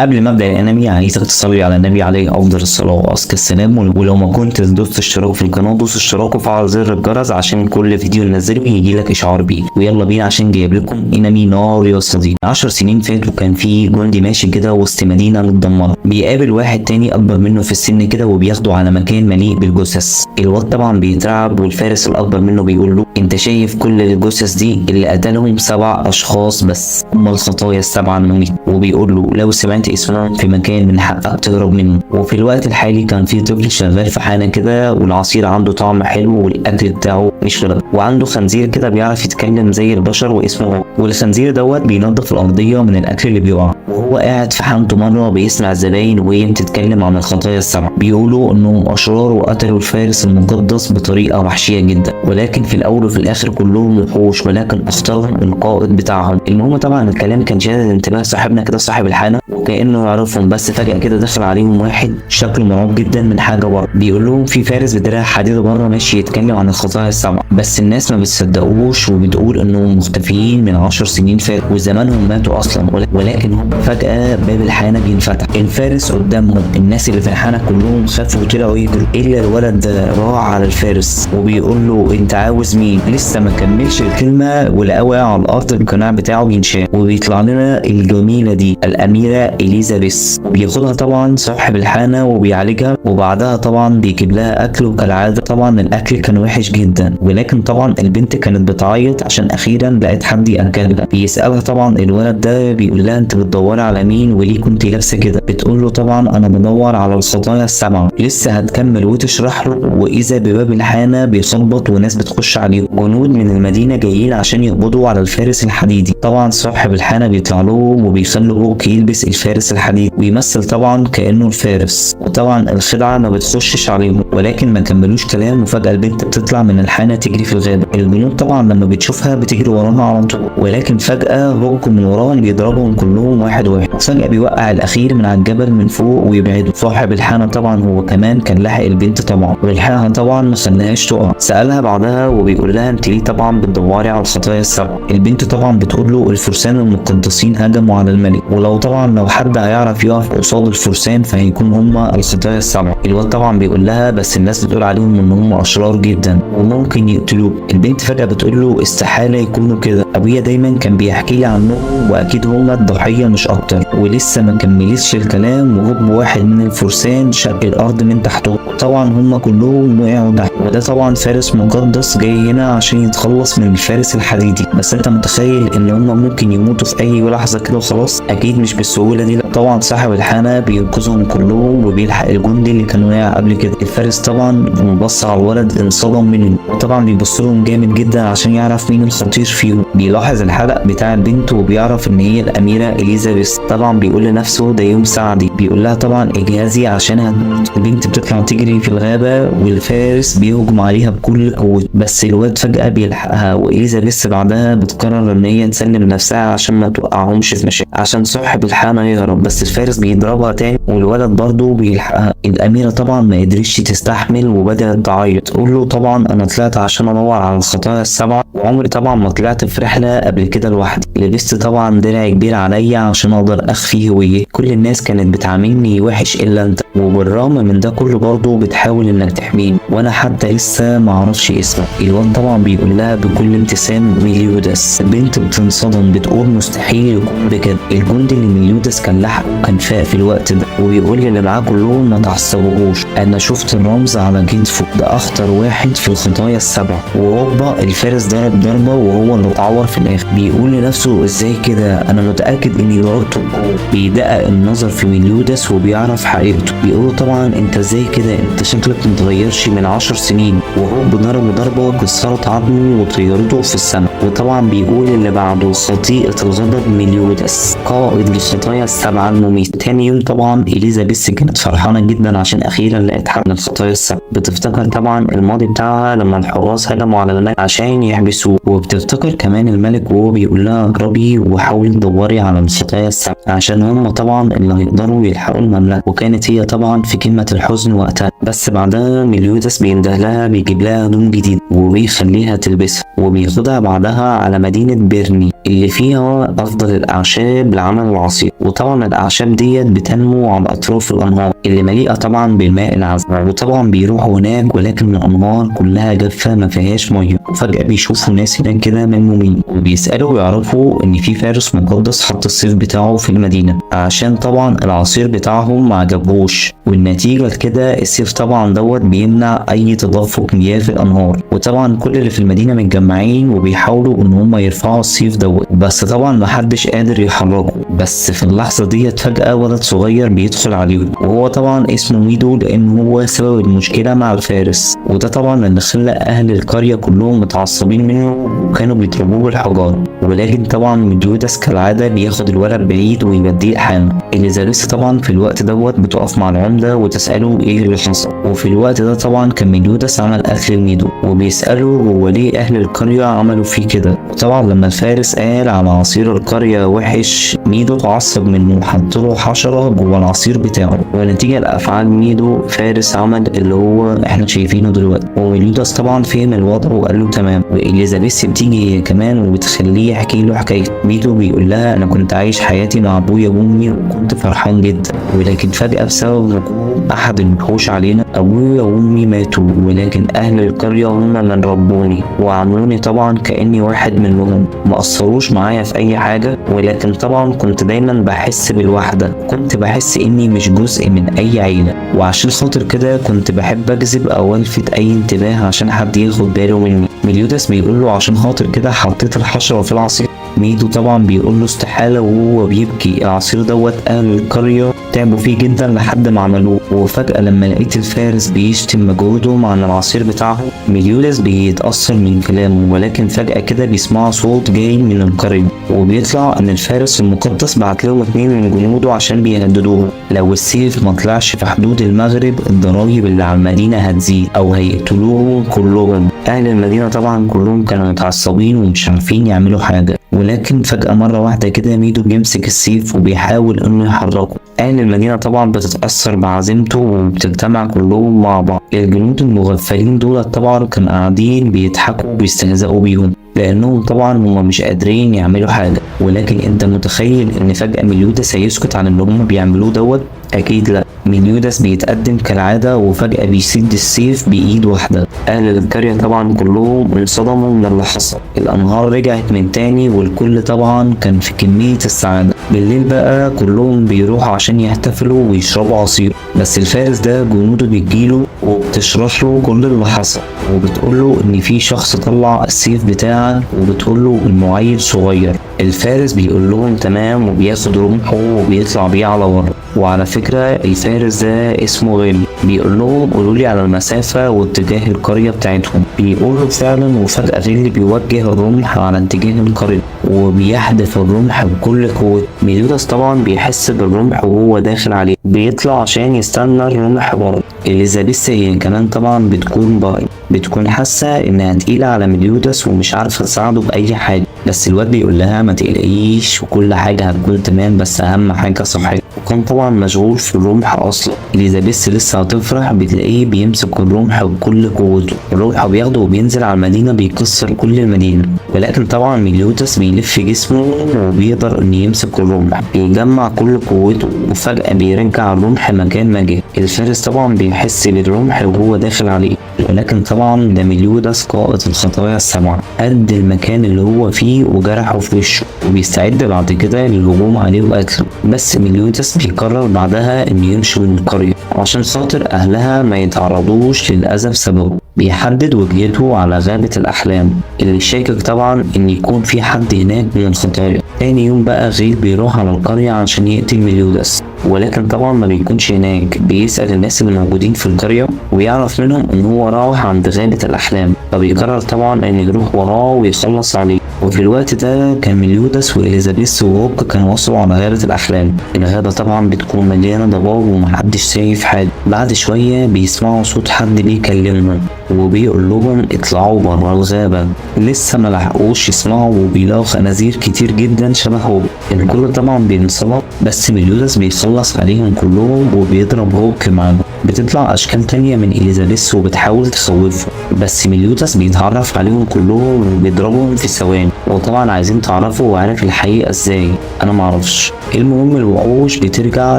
قبل ما ابدا الانمي عايزك تصلي على النبي عليه افضل الصلاة وازكى السلام، ولو ما كنت دوست اشتراك في القناة دوس اشتراك وفعل زر الجرس عشان كل فيديو ننزله يجي لك اشعار بيه. ويلا بينا عشان جايب لكم انمي نار يا صديقي. 10 سنين فاتوا كان في جندي ماشي كده وسط مدينة متدمره، بيقابل واحد تاني اكبر منه في السن كده وبياخده على مكان مليء بالجثث. الواد طبعا بيترعب، والفارس الاكبر منه بيقول له انت شايف كل الجثث دي؟ اللي قتلهم 7 اشخاص بس، هم الخطايا السبعة المميتة. وبيقول له لو سمعت اسمهم في مكان من حقك تهرب منه. وفي الوقت الحالي كان في طفل شغال في حانة كده، والعصير عنده طعم حلو والاكل بتاعه مش غلط، وعنده خنزير كده بيعرف يتكلم زي البشر واسمه هو. والخنزير دوت بينظف الارضية من الاكل اللي بيقع. وهو قاعد في حانته مرة بيسمع الزباين وهي بتتكلم عن الخطايا السبعة، بيقولوا انهم اشرار وقتلوا الفارس المقدس بطريقة وحشية جدا، ولكن في الاول وفي الاخر كلهم وحوش، ولكن اخطرهم القائد بتاعهم. المهم طبعا الكلام كان شادد انتباه صاحبنا كده صاحب الحانه وكانه يعرفهم، بس فجاة كده دخل عليهم واحد شكله مرعوب جدا من حاجة بره، بيقول لهم في فارس بدراع حديد بره ماشي يتكلم عن الخطايا السبعة، بس الناس ما بتصدقوش وبتقول انهم مختفيين من 10 سنين فاتوا وزمانهم ماتوا اصلا. ولكن هم فجاة باب الحانه بينفتح، الفارس قدامهم، الناس اللي في الحانه كلهم خافوا وطلعوا يجروا الا الولد ده راح على الفارس وبيقول له انت عاوز مين؟ لسه ما كملش الكلمة ولقاه واقع على الارض، القناع بتاعه بينشال وبيطلع لنا الجميلة دي الاميرة اليزابيث، وبياخدها طبعا صاحب الحانه وبيعالجها، وبعدها طبعا بيجيب لها اكل، وكالعادة طبعا الاكل كان وحش جدا، ولكن طبعا البنت كانت بتعيط عشان اخيرا لقت حد ياكلها. بيسالها طبعا الولد ده بيقول لها انت بتدوري على مين وليه كنت لابسه كده؟ بتقول له طبعا انا بدور على الخطايا السبعة. لسه هتكمل وتشرح له واذا بباب الحانه بيخبط وناس بتخش عليه، جنود من المدينة جايين عشان يقبضوا على الفارس الحديدي. طبعا صاحب الحانه بيطلع لهم وبيخلوا هوك يلبس الفارس الحديدي ويمثل طبعا كانه الفارس، وطبعا الخدعه ما بتخشش عليهم، ولكن ما كملوش كلام وفجاة البنت بتطلع من الحانه تجري في الغابة. الجنود طبعا لما بتشوفها بتجري وراها على طول، ولكن فجاة هوك من وراهم بيضربهم كلهم واحد واحد، وفجاة بيوقع الاخير من على الجبل من فوق ويبعده. صاحب الحانه طبعا هو كمان كان لحق البنت طبعا ولحقها طبعا ما خلاهاش تقع. سالها بعدها وبيقول لها انت ليه طبعا بتدوري على الخطايا السبعة؟ البنت طبعا بتقول له الفرسان المقدسين هجموا على الملك، ولو طبعا لو حد هيعرف يقف قصاد الفرسان فهيكون هما الخطايا السبعة. الواد طبعا بيقول لها بس الناس بتقول عليهم ان هم اشرار جدا وممكن يقتلوك. البنت فجأة بتقول له استحالة يكونوا كده، ابويا دايما كان بيحكي لي عنهم واكيد هما الضحية مش اكتر. ولسه ما كملتش الكلام وهوب واحد من الفرسان شق الارض من تحته، طبعا هما كلهم وقعوا تحت. وده طبعا فارس مقدس جاي هنا عشان يتخلص من الفارس الحديدي، بس انت متخيل ان هما ممكن يموتوا في اي لحظة كده وخلاص؟ اكيد مش بالسهولة دي. طبعا صاحب الحانة بينقذهم كلهم وبيلحق الجندي اللي كان واقع قبل كده. الفارس طبعا بص على الولد انصدم منه، وطبعا بيبص لهم جامد جدا عشان يعرف مين الخطير فيهم. بيلاحظ الحلق بتاع البنت وبيعرف ان هي الاميرة اليزابيث. طبعا بيقول لنفسه ده يوم سعدي، بيقول لها طبعا اجهزي عشان هتموت. البنت بتطلع تجري في الغابة والفارس بيهجم عليها بكل قوته، بس الواد فجأة بيلحقها، واليزابيث بعدها بتقرر ان هي تسلم نفسها عشان ما توقعهمش في مشاكل، عشان صاحب الحانة يهرب، بس الفارس بيضربها تاني والولد برضه بيلحقها. الأميرة طبعا ما قدرتش تستحمل وبدأت تعيط، تقول له طبعا أنا طلعت عشان أدور على الخطايا السبعة، وعمري طبعا ما طلعت في رحلة قبل كده لوحدي، لبست طبعا درع كبير عليا عشان أقدر أخفي هويتي، كل الناس كانت بتعاملني وحش إلا أنت، وبالرغم من ده كله برضه بتحاول إنك تحميني، وأنا حتى لسه ما اعرفش اسمك. الواد طبعا بيقول لها بكل ابتسام ميليودس. البنت بتنصدم، بتقول مستحيل يكون بجد. الجندي اللي ميليودس كان لحقه كان فاق في الوقت ده، وبيقول للي معاه كلهم ما تعصبوهوش، انا شفت الرمز على كتفه، ده اخطر واحد في الخطايا السبعة. وهوبا الفارس ضرب ضربه وهو اللي اتعور في الاخر. بيقول لنفسه ازاي كده، انا متاكد اني ضربته بقوة. بيدقق النظر في ميليودس وبيعرف حقيقته، بيقول طبعا انت ازاي كده، انت شكلك متغيرش من 10 سنين. وهوب ضربه ضربه كسرت عظمه وطيرته في السماء. وطبعا بيقول اللي بعده خطيئة الغضب ميليودس قائد للخطايا السبعة المميتة. تاني يوم طبعا اليزابيث كانت فرحانة جدا عشان اخيرا لقت حد من الخطايا السبعة. بتفتكر طبعا الماضي بتاعها لما الحراس هجموا على الملك عشان يحبسوه، وبتفتكر كمان الملك وهو بيقول لها اهربي وحاولي تدوري على الخطايا السبعة عشان هم طبعا اللي هيقدروا يلحقوا المملكة. وكانت هي طبعا في قمة الحزن وقتها. بس بعدها ميليوداس بينده لها، بيجيب لها هدوم جديد وبيخليها تلبسها، وبياخدها بعدها على مدينة بيرني اللي فيها أفضل الأعشاب لعمل العصير. وطبعا الأعشاب ديت بتنمو على أطراف الأنهار اللي مليئة طبعا بالماء العذب. وطبعا بيروحوا هناك، ولكن الأنهار كلها جافة ما فيهاش مية. وفجأة بيشوفوا ناس هناك كده ملمومين، وبيسألوا ويعرفوا إن في فارس مقدس حط السيف بتاعه في المدينة عشان طبعا العصير بتاعهم ما عجبهوش. والنتيجة كده السيف طبعا دوت بيمنع أي تدفق مياه في الأنهار. وطبعا كل اللي في المدينة متجمعين وبيحاولوا إن هم يرفعوا السيف دوت، بس طبعا محدش قادر يحركه. بس في اللحظة ديت فجأة ولد صغير بيدخل عليهم، وهو طبعا اسمه ميدو لأن هو سبب المشكلة مع الفارس، وده طبعا اللي خلى أهل القرية كلهم متعصبين منه وكانوا بيضربوه بالحجارة. ولكن طبعا ميليوداس كالعادة بياخد الولد بعيد ويوديه الحانة. إليزابيث طبعا في الوقت دوت بتقف مع العمدة وتسأله ايه اللي حصل. وفي الوقت ده طبعا كان ميليوداس عمل قتل لميدو، وبيسأله هو ليه أهل القرية عملوا فيه كده. وطبعا لما الفارس قال على عصير القرية وحش، ميدو اتعصب منه وحط له حشرة جوه العصير بتاعه. ونتيجة لأفعال ميدو فارس عمل اللي هو احنا شايفينه دلوقتي. وميليوداس طبعا فهم الوضع وقال له تمام. وإليزابيث بتيجي هي كمان وبتخليه يحكي له حكايته. ميدو بيقول لها انا كنت عايش حياتي مع ابويا وامي وكنت فرحان جدا، ولكن فجأة بسبب هجوم احد الوحوش علينا ابويا وامي ماتوا، ولكن اهل القرية هم من ربوني وعاملوني طبعا كأني واحد منهم، ما قصروش معايا في اي حاجة. ولكن طبعا كنت دايما بحس بالوحدة، كنت بحس اني مش جزء من اي عيلة، وعشان خاطر كده كنت بحب اجذب او الفت اي انتباه عشان حد ياخد باله مني. ميليوداس بيقول له عشان خاطر كده حطيت الحشرة في العصير. ميدو طبعا بيقول له استحالة وهو بيبكي، العصير دوت أهل القرية تعبوا فيه جدا لحد ما عملوه. وفجأة لما لقيت الفارس بيشتم مجهودهم عن العصير بتاعهم، ميليوداس بيتأثر من كلامه. ولكن فجأة كده بيسمعوا صوت جاي من القرية، وبيطلع ان الفارس المقدس بعت لهم 2 من جنوده عشان بيهددوهم لو السيف ما طلعش في حدود المغرب الضرايب اللي على المدينة هتزيد او هيقتلوهم كلهم. اهل المدينة طبعا كلهم كانوا متعصبين ومش عارفين يعملوا حاجة. ولكن فجأة مرة واحدة كده ميدو بيمسك السيف وبيحاول انه يحركه. اهل المدينة طبعا بتتأثر بعزيمته وبتجتمع كلهم مع بعض. الجنود المغفلين دول طبعا كانوا قاعدين بيضحكوا وبيستهزئوا بيهم لانهم طبعا هم مش قادرين يعملوا حاجة. ولكن انت متخيل ان فجأة ميليوداس هيسكت عن اللي هم بيعملوه دوت؟ اكيد لا. ميليوداس بيتقدم كالعادة وفجأة بيسد السيف بإيد واحدة. أهل القرية طبعا كلهم انصدموا من اللي حصل. الأنهار رجعت من تاني والكل طبعا كان في كمية السعادة. بالليل بقى كلهم بيروحوا عشان يحتفلوا ويشربوا عصير، بس الفارس ده جنوده بتجيله وبتشرح له كل اللي حصل، وبتقول له ان في شخص طلع السيف بتاعك، وبتقول له انه عيل صغير. الفارس بيقول لهم تمام وبياخد رمحه وبيطلع بيه على ورا. وعلى فكرة الفارس ده اسمه غالي. بيقول لهم قولوا لي على المسافة واتجاه القرية بتاعتهم. بيقولوا فعلا، وفجأة غيلي بيوجه الرمح على اتجاه القرية وبيحدف الرمح بكل قوته. ميليوداس طبعا بيحس بالرمح وهو داخل عليه، بيطلع عشان يستنى الرمح بره. اليزابيث هي كمان طبعا بتكون بره، بتكون حاسة انها تقيلة على ميليوداس ومش عارفة تساعده بأي حاجة. بس الواد بيقول لها ما تقلقيش وكل حاجة هتكون تمام، بس أهم حاجة صحتك. وكان طبعا مشغول في الرمح أصلا. اليزابيث لسه هتفرح بتلاقيه بيمسك الرمح بكل قوته. الرمح بياخده وبينزل على المدينة بيكسر كل المدينة. ولكن طبعا ميليوداس بيلف جسمه وبيقدر انه يمسك الرمح، بيجمع كل قوته وفجأة بيرجع الرمح مكان ما جه. الفارس طبعا بيحس بالرمح وهو داخل عليه، ولكن طبعا ده ميليوداس قائد الخطايا السبعة قد المكان اللي هو فيه وجرحه في وشه، وبيستعد بعد كده للهجوم عليه وقتله. بس ميليوداس بيقرر بعدها انه يمشي من القرية عشان خاطر اهلها ما يتعرضوش للأذى بسببه. بيحدد وجهته على غابة الأحلام اللي شاكك طبعا إن يكون في حد هناك من الخطايا. تاني يوم بقى غيل بيروح على القرية عشان يقتل ميليوداس، ولكن طبعا ما بيكونش هناك. بيسأل الناس اللي موجودين في القرية ويعرف منهم إن هو راح عند غابة الأحلام، فبيقرر طبعا إن يروح وراه ويخلص عليه. وفي الوقت ده كان ميليوداس وإليزابيث وهوك كانوا وصلوا على غابة الأحلام. الغابة طبعا بتكون مليانة ضباب ومحدش شايف حاجة. بعد شوية بيسمعوا صوت حد بيكلمهم وبيقول لهم اطلعوا بره الغابة. لسه ما لحقوش يسمعوا وبيلاقوا خنازير كتير جدا شبه هوك. الكل طبعا بينصدم، بس ميليوداس بيخلص عليهم كلهم وبيضرب هوك معاهم. بتطلع اشكال تانية من اليزابيث وبتحاول تخوفهم، بس ميليوداس بيتعرف عليهم كلهم وبيضربهم في ثواني. وطبعا عايزين تعرفوا هو عارف الحقيقة ازاي، انا معرفش. المهم الوحوش بترجع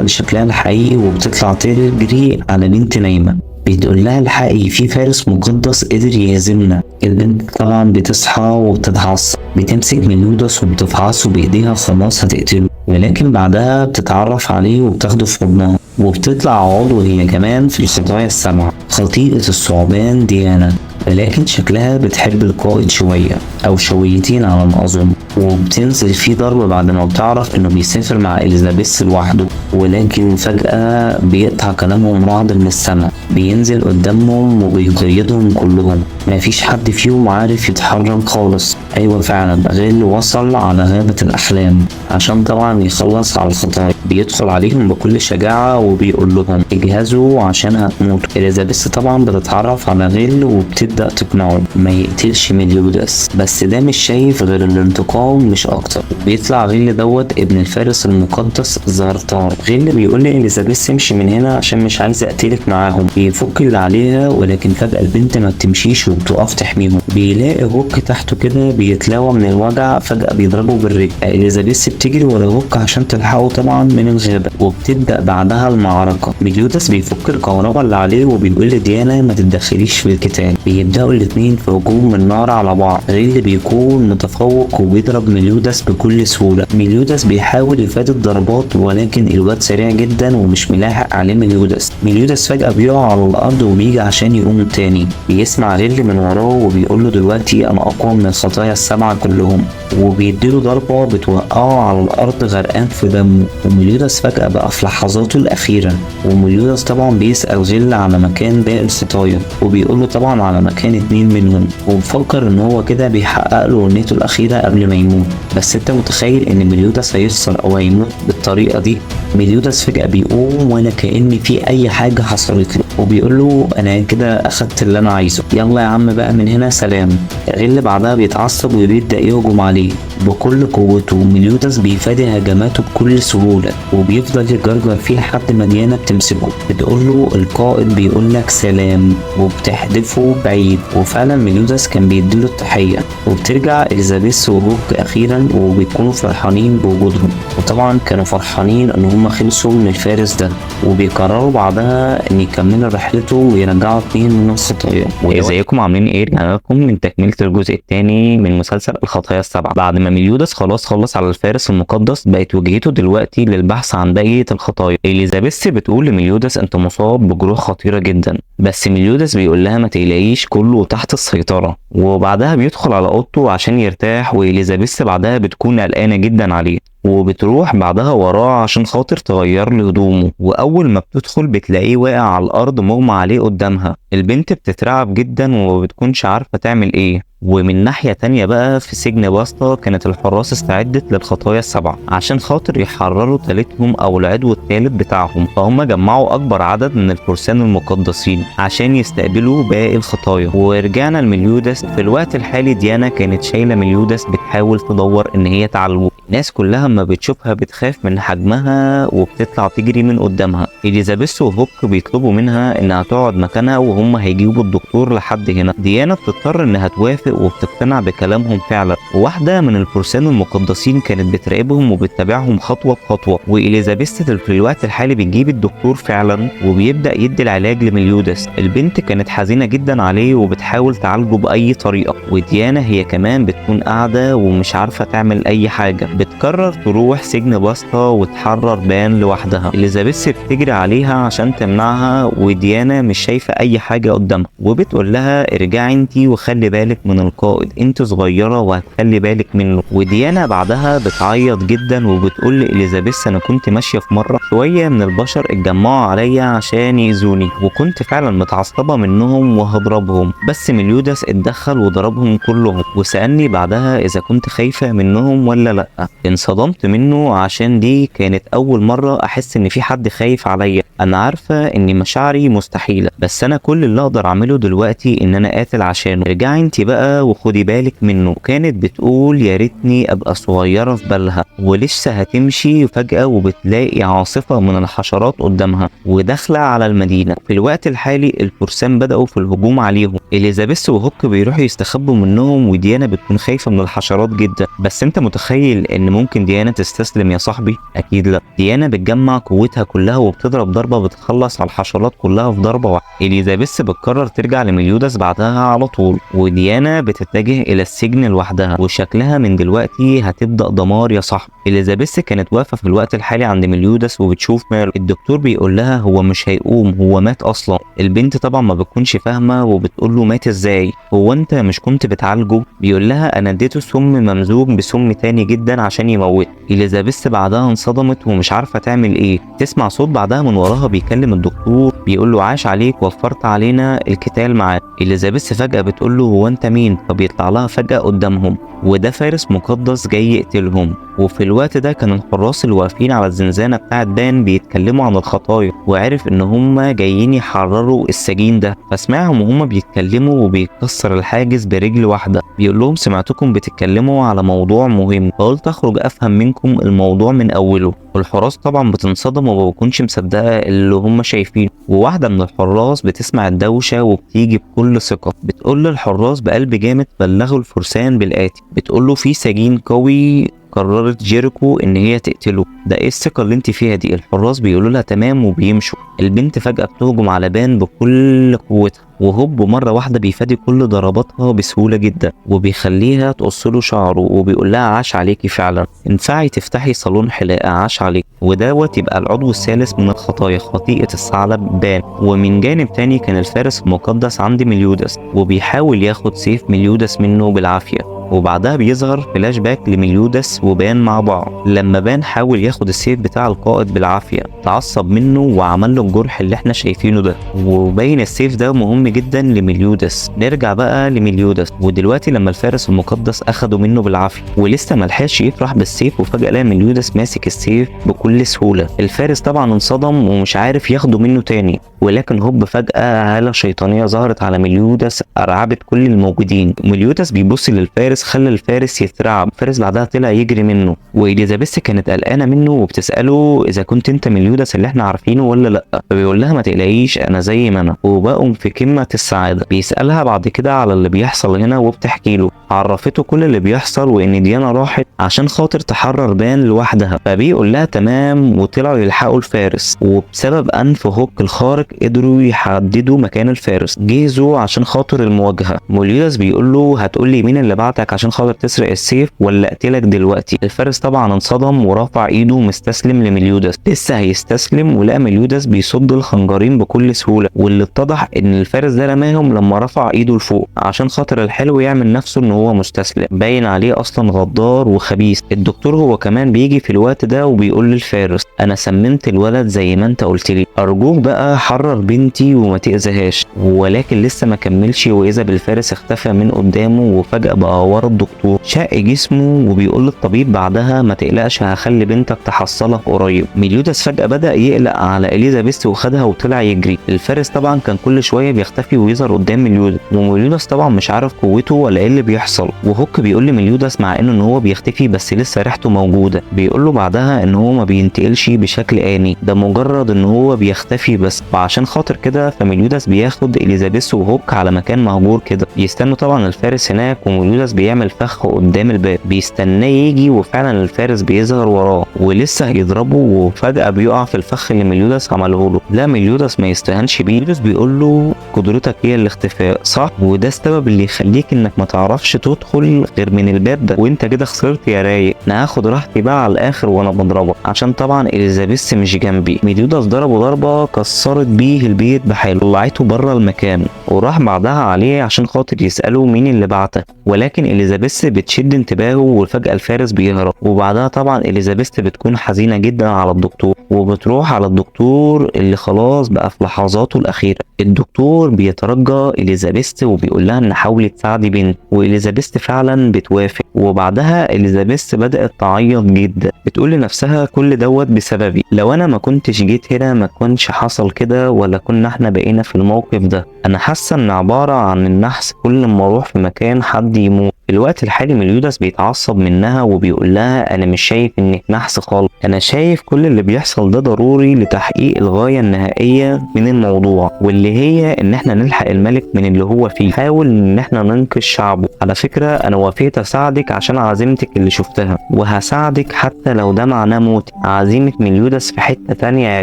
لشكلها الحقيقي وبتطلع تجري على بنت نايمة، بتقول لها الحقي في فارس مقدس قدر يهزمنا. البنت طبعا بتصحى وبتتعصب، بتمسك ميليوداس وبتفعصه بايديها خلاص هتقتله، ولكن بعدها بتتعرف عليه وبتاخده في حضنها، وبتطلع عضو هي كمان في الخطايا السبعة، خطيئة الثعبان ديانا، ولكن شكلها بتحب القائد شوية أو شويتين على ما أظن، وبتنزل فيه ضرب بعد ما بتعرف إنه بيسافر مع إليزابيث لوحده. ولكن فجأة بيقطع كلامهم رعد من السماء، بينزل قدامهم وبيقيدهم كلهم، مفيش حد فيهم عارف يتحرك خالص. أيوة فعلا غيل وصل على غابة الأحلام عشان طبعا يخلص على الخطايا. بيدخل عليهم بكل شجاعة وبيقول لهم اجهزوا عشان هتموتوا. إليزابيث طبعا بتتعرف على غيل وبتبدأ تقنعه ما يقتلش ميليوداس، بس ده مش شايف غير الانتقام مش أكتر. بيطلع غيل دوت ابن الفارس المقدس زارتار. غيل بيقول لإليزابيث امشي من هنا عشان مش عايز اقتلك معاهم. بيفك اللي عليها، ولكن فجأة البنت ما بتمشيش وبتقف تحميهم. بيلاقي هوك تحته كده بيتلاوى من الوجع، فجأة بيضربه بالرجل. إليزابيث بتجري ورا هوك عشان تلحقه طبعا من الغابة، وبتبدأ بعدها المعركة. ميليوداس بيفك الكهرباء اللي عليه وبيقول لديانا ما تتدخليش في القتال. بيبدأوا الاتنين في هجوم من نار على بعض. غيل بيكون متفوق وبيضرب ميليوداس بكل سهولة. ميليوداس بيحاول يفادي الضربات، ولكن الواد سريع جدا ومش ملاحق عليه ميليوداس. ميليوداس فجأة بيقع على الأرض وبيجي عشان يقوم تاني. بيسمع غيل من وراه وبيقول له دلوقتي أنا أقوى من الخطايا السبعة كلهم، وبيديله ضربة بتوقعه على الأرض غرقان في دمه. وميليوداس فجأة بقى في لحظاته الأخيرة. وميليوداس طبعا بيسأل غيل على مكان باقي الخطايا، وبيقول له طبعا على مكان 2 منهم، وبفكر ان هو كده بيحقق له امنيته الأخيرة قبل ما يموت. بس انت متخيل ان ميليوداس هيخسر او هيموت بالطريقة دي؟ ميليوداس فجأة بيقوم ولا كأن في أي حاجة حصلت له، وبيقول له أنا كده أخدت اللي أنا عايزه، يلا يا عم بقى من هنا سلام. غيل بعدها بيتعصب وبيبدأ يهجم عليه بكل قوته. ميليوداس بيفادي هجماته بكل سهولة وبيفضل يجرجر فيه لحد ما ديانا بتمسكه، بتقول له القائد بيقول لك سلام، وبتحدفه بعيد. وفعلا ميليوداس كان بيديله التحية. وبترجع إليزابيث وهوك أخيرا وبيكونوا فرحانين بوجودهم، وطبعا كانوا فرحانين إن هم خلصوا من الفارس ده، وبيقرروا بعدها إن يكملوا رحلته ويرجعوا 2 من الخطايا. وازيكم عاملين ايه؟ رجعنا لكم من تكملة الجزء الثاني من مسلسل الخطايا السبعة. بعد ما ميليوداس خلاص خلص على الفارس المقدس، بقت وجهته دلوقتي للبحث عن بقية الخطايا. اليزابيث بتقول لميليوداس انت مصاب بجروح خطيرة جدا، بس ميليوداس بيقول لها ما تقلقيش كله تحت السيطرة. وبعدها بيدخل على اوضته عشان يرتاح، واليزابيث بعدها بتكون قلقانة جدا عليه، وبتروح بعدها وراه عشان خاطر تغير له هدومه. واول ما بتدخل بتلاقيه واقع على الارض مغمى عليه قدامها. البنت بتترعب جدا وما بتكونش عارفة تعمل ايه. ومن ناحية تانية بقى في سجن باستا كانت الحراس استعدت للخطايا السبعة عشان خاطر يحرروا تالتهم او العضو الثالث بتاعهم، فهم جمعوا اكبر عدد من الفرسان المقدسين عشان يستقبلوا باقي الخطايا. ورجعنا لميليوداس. في الوقت الحالي ديانا كانت شايلة ميليوداس بتحاول تدور ان هي تعالجه. الناس كلها اما بتشوفها بتخاف من حجمها وبتطلع تجري من قدامها. اليزابيث وهوك بيطلبوا منها انها تقعد مكانها وهم هيجيبوا الدكتور لحد هنا. ديانا بتضطر انها توافق وبتقتنع بكلامهم فعلا. وواحدة من الفرسان المقدسين كانت بتراقبهم وبتتابعهم خطوة بخطوة. واليزابيث في الوقت الحالي بتجيب الدكتور فعلا وبيبدأ يدي العلاج لميليوداس. البنت كانت حزينة جدا عليه وبتحاول تعالجه بأي طريقة، وديانا هي كمان بتكون قاعدة ومش عارفة تعمل أي حاجة. بتقرر تروح سجن باستا وتحرر بان لوحدها. اليزابيث بتجري عليها عشان تمنعها، وديانا مش شايفة أي حاجة قدامها، وبتقول لها ارجعي انتي وخلي بالك من القائد، انت صغيرة وهتخلي بالك منه. وديانا بعدها بتعيط جدا وبتقول لإليزابيث انا كنت ماشية في مرة شوية من البشر اتجمعوا عليا عشان يأذوني، وكنت فعلا متعصبة منهم وهضربهم، بس ميليوداس اتدخل وضربهم كلهم وسألني بعدها اذا كنت خايفة منهم ولا لا. انصدمت اتصدمت منه عشان دي كانت اول مرة احس ان في حد خايف عليا. انا عارفه ان مشاعري مستحيلة، بس انا كل اللي اقدر اعمله دلوقتي ان انا قاتل عشانه. ارجعي انت بقى وخدي بالك منه. كانت بتقول يا ريتني ابقى صغيرة في بالها. ولسه هتمشي فجاة وبتلاقي عاصفة من الحشرات قدامها وداخله على المدينة. في الوقت الحالي الفرسان بداوا في الهجوم عليهم. اليزابيث وهوك بيروحوا يستخبوا منهم، وديانا بتكون خايفة من الحشرات جدا. بس انت متخيل ان ممكن ديانا تستسلم يا صاحبي؟ اكيد لا. ديانا بتجمع قوتها كلها وبتضرب ضربه بتخلص على الحشرات كلها في ضربه واحدة. اليزابيث بتقرر ترجع لميليوداس بعدها على طول، وديانا بتتجه الى السجن لوحدها، وشكلها من دلوقتي هتبدا دمار يا صاحبي. اليزابيث كانت واقفة في الوقت الحالي عند ميليوداس وبتشوف ماله. الدكتور بيقول لها هو مش هيقوم، هو مات اصلا. البنت طبعا ما بتكونش فاهمه وبتقول له مات ازاي؟ هو انت مش كنت بتعالجه؟ بيقول لها انا اديته سم ممزوج بسم تاني جدا عشان يموت. اليزابيث بعدها انصدمت ومش عارفه تعمل ايه. تسمع صوت بعدها من وراها بيكلم الدكتور بيقول له عاش عليك، وفرت علينا القتال معاه. اليزابيث فجأة بتقول له هو انت مين؟ فبيطلع لها فجأة قدامهم وده فارس مقدس جاي يقتلهم. وفي الوقت ده كان الحراس اللي واقفين على الزنزانة بتاعت بان بيتكلموا عن الخطايا، وعرف ان هم جايين يحرروا السجين ده. فسمعهم وهم بيتكلموا وبيكسر الحاجز برجل واحدة. بيقول لهم سمعتكم بتتكلموا على موضوع مهم، فقلت اخرج افهم منكم الموضوع من اوله. والحراس طبعا بتنصدم وما بتكونش مصدقه اللي هم شايفينه. وواحدة من الحراس بتسمع الدوشة وبتيجي بكل ثقة بتقول للحراس بقلب جامد بلغوا الفرسان بالاتي. بتقول له في سجين قوي قررت جيريكو ان هي تقتله. ده ايه الثقة اللي انت فيها دي؟ الحراس بيقولوا لها تمام وبيمشوا. البنت فجاة بتهجم على بان بكل قوتها، وهوب مرة واحدة بيفادي كل ضرباتها بسهولة جدا وبيخليها تقص له شعره وبيقول لها عاش عليكي فعلا، انفعي تفتحي صالون حلاقه، عاش عليك. ودوت يبقى العضو الثالث من الخطايا، خطيئة الثعلب بان. ومن جانب تاني كان الفارس المقدس عند ميليوداس وبيحاول ياخد سيف ميليوداس منه بالعافية. وبعدها بيظهر فلاش باك لميليوداس وبان مع بعض. لما بان حاول ياخد السيف بتاع القائد بالعافية تعصب منه وعمل له الجرح اللي احنا شايفينه ده، وبين السيف ده مهم جدا لميليوداس. نرجع بقى لميليوداس، ودلوقتي لما الفارس المقدس اخده منه بالعافية ولسه ملحقش يفرح بالسيف، وفجاة لقى ميليوداس ماسك السيف بكل سهولة. الفارس طبعا انصدم ومش عارف ياخده منه تاني، ولكن هوب فجاة هاله شيطانية ظهرت على ميليوداس ارعبت كل الموجودين. ميليوداس بيبص للفارس خلى الفارس يترعب. الفارس بعدها طلع يجري منه، واليزابيث كانت قلقانة منه وبتساله اذا كنت انت ميليوداس اللي احنا عارفينه ولا لا، فبيقول لها ما تقلقيش انا زي ما انا. وبقوا في قمة السعادة. بيسالها بعد كده على اللي بيحصل هنا وبتحكي له، عرفته كل اللي بيحصل وان ديانا راحت عشان خاطر تحرر بان لوحدها. فبيقول لها تمام، وطلعوا يلحقوا الفارس، وبسبب انف هوك الخارق قدروا يحددوا مكان الفارس. جهزوا عشان خاطر المواجهة. ميليوداس بيقول له هتقول لي مين اللي بعتك عشان خاطر تسرق السيف ولا اقتلك دلوقتي؟ الفارس طبعا انصدم ورفع ايده مستسلم لميليوداس. لسه هيستسلم ولقى ميليوداس بيصد الخنجرين بكل سهولة، واللي اتضح ان الفارس ده رماهم لما رفع ايده لفوق عشان خاطر الحلو يعمل نفسه ان هو مستسلم، باين عليه اصلا غدار وخبيث. الدكتور هو كمان بيجي في الوقت ده وبيقول للفارس انا سممت الولد زي ما انت قلت لي، ارجوك بقى حرر بنتي وما تاذيهاش. ولكن لسه ما كملش واذا بالفارس اختفى من قدامه، وفجأة بقى ورا الدكتور شق جسمه وبيقول للطبيب بعدها ما تقلقش هخلي بنتك تحصلك قريب. ميليوداس فجأة بدأ يقلق على اليزابيث وخدها وطلع يجري. الفارس طبعا كان كل شوية بيختفي ويظهر قدام ميليوداس، وميليوداس طبعا مش عارف قوته ولا ايه اللي بيحصل. وهوك بيقول لميليوداس مع انه ان هو بيختفي بس لسه ريحته موجودة. بيقول له بعدها ان هو ما بينتقلش بشكل آني، ده مجرد ان هو بيختفي بس. وعشان خاطر كده فميليوداس بياخد اليزابيث وهوك على مكان مهجور كده، يستنوا طبعا الفارس هناك. وميليوداس بيعمل فخ قدام الباب بيستناه يجي، وفعلا الفارس بيظهر وراه ولسه هيضربه، وفجأة بيقع في الفخ اللي ميليوداس عمله له. لا ميليوداس ما يستهانش بيه. ميليوداس بيقول له قدرتك هي الاختفاء صح، وده السبب اللي يخليك انك ما تعرفش تدخل غير من الباب ده، وانت كده خسرت يا رايق. انا هاخد راحتي بقى على الاخر وانا بضربك عشان طبعا اليزابيث مش جنبي. ميليوداس ضربه ضربه كسرت بيه البيت بحاله، طلعته بره المكان. وراح بعدها عليه عشان خاطر يسأله مين اللي بعته، ولكن إليزابيث بتشد انتباهه وفجأة الفارس بيهرب. وبعدها طبعا إليزابيث بتكون حزينة جدا على الدكتور، وبتروح على الدكتور اللي خلاص بقى في لحظاته الأخيرة. الدكتور بيترجى إليزابيث وبيقول لها ان حاولي تساعدي بنت، وإليزابيث فعلا بتوافق. وبعدها إليزابيث بدأت تعيط جدا، بتقول لنفسها كل دوت بسببي، لو انا ما كنتش جيت هنا ما كنش حصل كده، ولا كنا احنا بقينا في الموقف ده. انا حاسه ان عبارة عن النحس، كل ما اروح في مكان حد يموت. في الوقت الحالي مليودس بيتعصب منها وبيقول لها انا مش شايف انك نحس خالص، انا شايف كل اللي بيحصل ده ضروري لتحقيق الغاية النهائية من الموضوع، واللي هي ان احنا نلحق الملك من اللي هو فيه، حاول ان احنا ننقذ شعبه. على فكرة انا وافقت اساعدك عشان عزيمتك اللي شفتها، وهساعدك حتى لو ده معناه موت. عزيمة مليودس في حتة تانية يا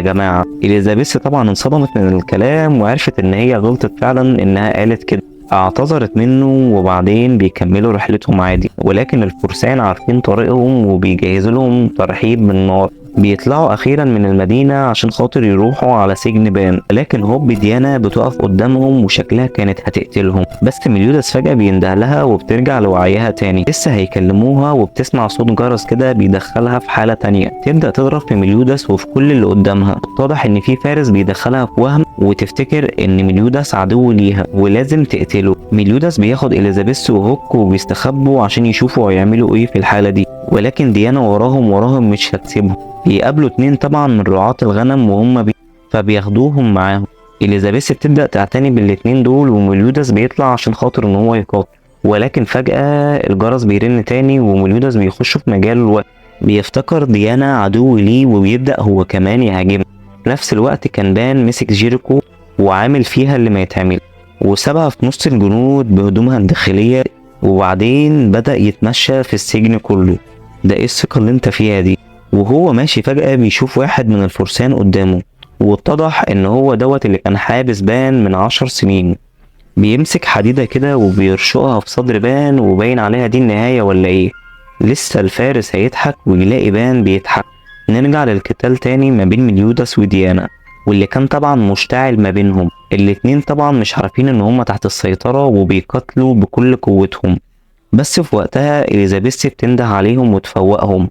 جماعة. اليزابيث طبعا انصدمت من الكلام وعرفت ان هي غلطت فعلا انها قالت كده، اعتذرت منه. وبعدين بيكملوا رحلتهم عادي، ولكن الفرسان عارفين طريقهم وبيجهزوا لهم ترحيب بالنار. بيطلعوا اخيرا من المدينة عشان خاطر يروحوا على سجن بان، لكن هوب ديانا بتقف قدامهم وشكلها كانت هتقتلهم، بس مليودس فجأة بينده لها وبترجع لوعيها تاني. لسه هيكلموها وبتسمع صوت جرس كده بيدخلها في حالة تانية، تبدأ تضرب في مليودس وفي كل اللي قدامها. اتضح ان في فارس بيدخلها في وهم وتفتكر ان مليودس عدو ليها ولازم تقتله. مليودس بياخد اليزابيث وهوك وبيستخبوا عشان يشوفوا هيعملوا ايه في الحالة دي، ولكن ديانا وراهم مش هتسيبهم. بيقابلوا اتنين طبعا من رعاة الغنم وهم فبياخدوهم معاهم. اليزابيث بتبدأ تعتني بالاتنين دول، ومليودس بيطلع عشان خاطر ان هو يقاتل، ولكن فجأة الجرس بيرن تاني ومليودس بيخش في مجال الوقت. بيفتكر ديانا عدو ليه وبيبدأ هو كمان يهاجمه. في نفس الوقت كان بان مسك جيريكو وعامل فيها اللي ما يتعمل، وسابها في نص الجنود بهدومها الداخلية، وبعدين بدأ يتمشى في السجن كله. ده ايه الثقة اللي انت فيها دي؟ وهو ماشي فجأة بيشوف واحد من الفرسان قدامه، واتضح ان هو دوت اللي كان حابس بان من 10 سنين. بيمسك حديدة كده وبيرشقها في صدر بان، وباين عليها دي النهاية ولا ايه؟ لسه الفارس هيضحك ويلاقي بان بيضحك. نرجع للقتال تاني ما بين مليودس وديانا، واللي كان طبعا مشتعل ما بينهم. الاتنين طبعا مش عارفين ان هما تحت السيطرة وبيقاتلوا بكل قوتهم، بس في وقتها اليزابيث بتنده عليهم وتفوقهم.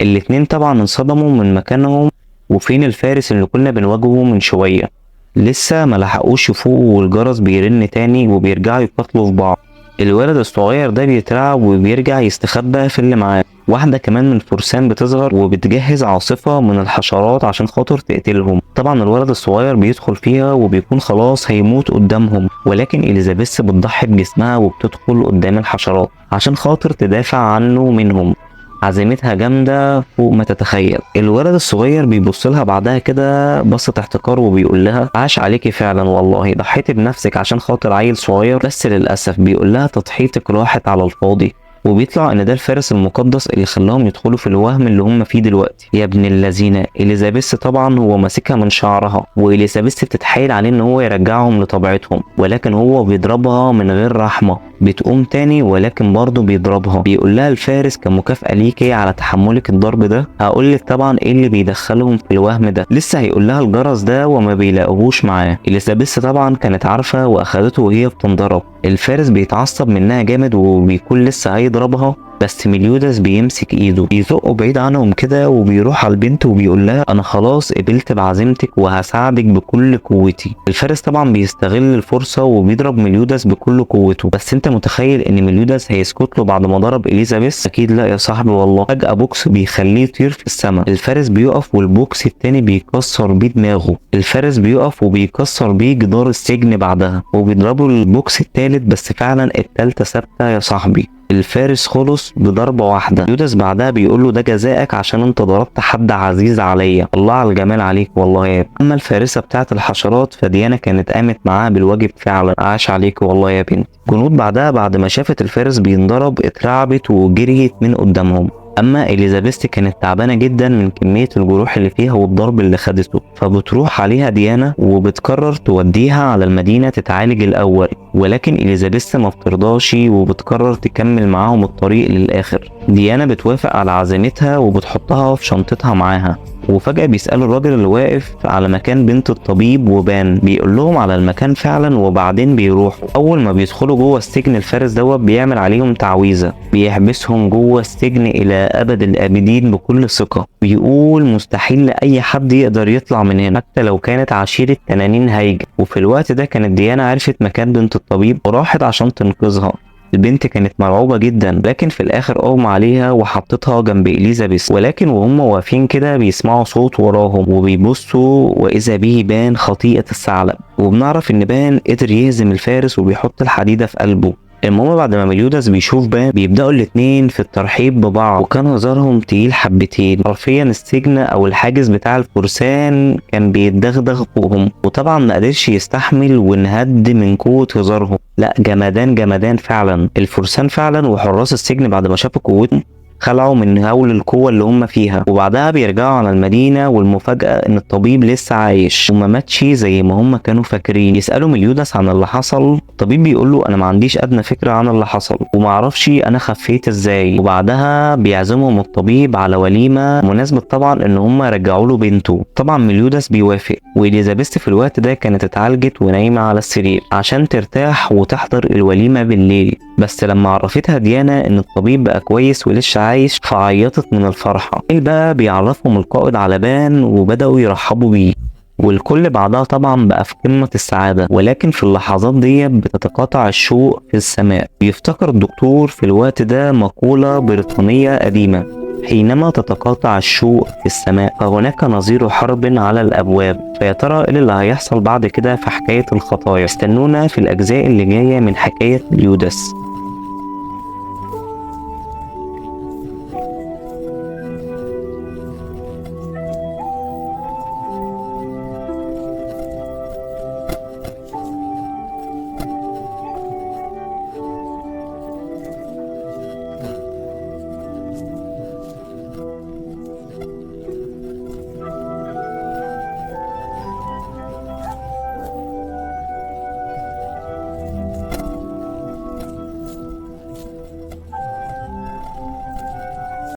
الاتنين طبعا انصدموا من مكانهم، وفين الفارس اللي كنا بنواجهه من شوية؟ لسه ما لحقوش يفوقوا والجرس بيرن تاني وبيرجعوا يقاتلوا في بعض. الولد الصغير ده بيترعب وبيرجع يستخبى في اللي معاه. واحدة كمان من الفرسان بتظهر وبتجهز عاصفة من الحشرات عشان خاطر تقتلهم. طبعا الولد الصغير بيدخل فيها وبيكون خلاص هيموت قدامهم، ولكن إليزابيث بتضحي بجسمها وبتدخل قدام الحشرات عشان خاطر تدافع عنه منهم. عزيمتها جامدة فوق ما تتخيل. الولد الصغير بيبص لها بعدها كده بصة احتقار وبيقول لها عاش عليكي فعلا والله، ضحيتي بنفسك عشان خاطر عيل صغير، بس للأسف بيقول لها تضحيتك راحت على الفاضي. وبيطلع ان ده الفارس المقدس اللي خلاهم يدخلوا في الوهم اللي هم فيه دلوقتي. يا ابن اللذينه، اليزابيث طبعا هو ماسكها من شعرها، واليزابيث بتتحايل عليه ان هو يرجعهم لطبيعتهم، ولكن هو بيضربها من غير رحمه. بتقوم تاني ولكن برضه بيضربها. بيقول لها الفارس كمكافأة ليكي على تحملك الضرب ده هقول لك طبعا ايه اللي بيدخلهم في الوهم ده. لسه هيقول لها الجرس ده وما بيلاقوهوش معاه. اليزابيث طبعا كانت عارفه واخدته وهي بتنضرب. الفارس بيتعصب منها جامد وبيكون لسه هيضربها، بس مليودس بيمسك ايده بيزقه بعيد عنهم كده، وبيروح على البنت وبيقول لها انا خلاص قبلت بعزيمتك وهساعدك بكل قوتي. الفارس طبعا بيستغل الفرصة وبيضرب مليودس بكل قوته، بس انت متخيل ان مليودس هيسكت له بعد ما ضرب اليزابيث؟ اكيد لا يا صاحبي والله. فجاة بوكس بيخليه يطير في السماء. الفارس بيقف والبوكس التاني بيكسر بيه دماغه. الفارس بيقف وبيكسر بيه جدار السجن بعدها، وبيضربه البوكس التالت، بس فعلا التالتة ثابتة يا صاحبي. الفارس خلص بضربة واحدة. يودس بعدها بيقول له ده جزائك عشان انت ضربت حد عزيز عليا، الله على الجمال عليك والله يا ابني. اما الفارسة بتاعت الحشرات فديانا كانت قامت معاها بالواجب فعلا، عاش عليك والله يا بنت. جنود بعدها بعد ما شافت الفارس بينضرب اترعبت وجريت من قدامهم. اما اليزابيث كانت تعبانة جدا من كمية الجروح اللي فيها والضرب اللي خدته، فبتروح عليها ديانا وبتقرر توديها على المدينة تتعالج الاول، ولكن اليزابيث ما بترضاش وبتقرر تكمل معاهم الطريق للاخر. ديانا بتوافق على عزيمتها وبتحطها في شنطتها معاها. وفجأة بيسألوا الراجل اللي واقف على مكان بنت الطبيب وبان، بيقول لهم على المكان فعلا. وبعدين بيروحوا. اول ما بيدخلوا جوه السجن الفارس دوت بيعمل عليهم تعويذة، بيحبسهم جوه السجن الى ابد الابدين بكل ثقة. بيقول مستحيل لاي حد يقدر يطلع من هنا حتى لو كانت عشيرة تنانين هايجة. وفي الوقت ده كانت ديانا عرفت مكان بنت الطبيب وراحت عشان تنقذها. البنت كانت مرعوبة جدا، لكن في الاخر اغمى عليها وحطتها جنب اليزابيث. ولكن وهم واقفين كده بيسمعوا صوت وراهم وبيبصوا واذا به بان خطيئة الثعلب. وبنعرف ان بان قدر يهزم الفارس وبيحط الحديدة في قلبه. المهم بعد ما ميليوداس بيشوف بان بيبداوا الاتنين في الترحيب ببعض، وكان هزارهم تقيل حبتين. حرفيا السجن او الحاجز بتاع الفرسان كان بيتدغدغ فوقهم، وطبعا ما قدرش يستحمل وانهد من قوة هزارهم. لا جمدان جمدان فعلا الفرسان فعلا. وحراس السجن بعد ما شافوا قوتهم خلعوا من هول القوة اللي هم فيها. وبعدها بيرجعوا على المدينة، والمفاجأة ان الطبيب لسه عايش وما ماتش زي ما هم كانوا فاكرين. يسألوا مليودس عن اللي حصل، الطبيب بيقول له انا ما عنديش ادنى فكرة عن اللي حصل وما اعرفش انا خفيت ازاي. وبعدها بيعزمهم الطبيب على وليمة مناسبة طبعا ان هم رجعوا له بنته. طبعا مليودس بيوافق. واليزابيث في الوقت ده كانت اتعالجت ونايمة على السرير عشان ترتاح وتحضر الوليمة بالليل. بس لما عرفتها ديانا ان الطبيب بقى كويس ولسه عايش فعيطت من الفرحة. بقى بيعرفهم القائد على بان وبدأوا يرحبوا بيه، والكل بعدها طبعا بقى في قمة السعادة. ولكن في اللحظات دي بتتقاطع الشوق في السماء. بيفتكر الدكتور في الوقت ده مقولة بريطانية قديمة: حينما تتقاطع الشوق في السماء فهناك نظير حرب على الأبواب. فيا ترى ايه اللي هيحصل بعد كده في حكاية الخطايا؟ استنونا في الأجزاء اللي جاية من حكاية مليودس.